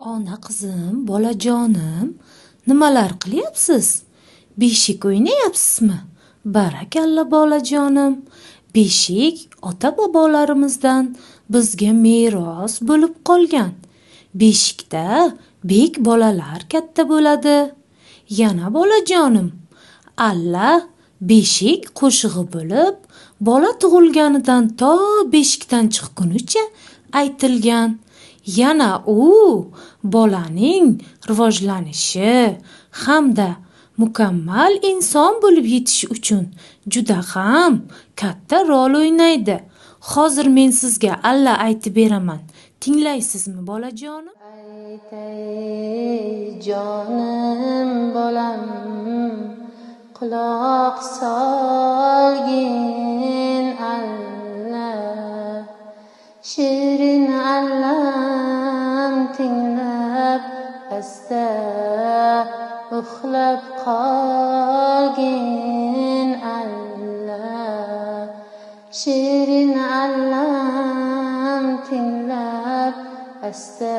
Ona qizim, bolajonim, nimalar qilyapsiz? Beshik o'ynayapsizmi? Barakalla bolajonim. Beshik ota-bobolarimizdan bizga meros bo'lib qolgan. Beshikda bek bolalar katta bo'ladi. Yana bolajonim, alla beshik qo'shig'i bo'lib, bola tug'ilganidan to beshikdan chiqqunicha aytilgan. Yana u bolaning rivojlanishi hamda mukammal inson bo'lib yetishi uchun juda ham katta rol o'ynaydi. Hozir men sizga alla aytib beraman. Tinglaysizmi bolajonim? Aytay jonim bolam, quloq solgin alla, shirin allam tinglab asta uxlab qolgin alla, shirin allam tinglab asta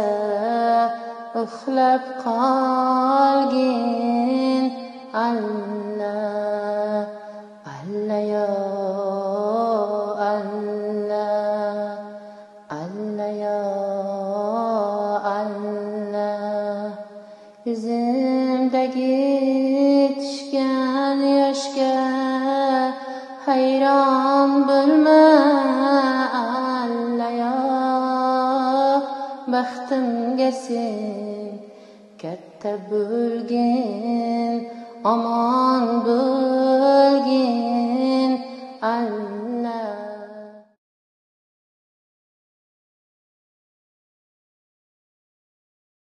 uxlab qolgin alla, alla yo alla, alla yo alla. Yuzimdagi tushgan yoshga hayron bo'lma alla yo, baxtimga sen katta bo'lgin, omon bo'lgin alla.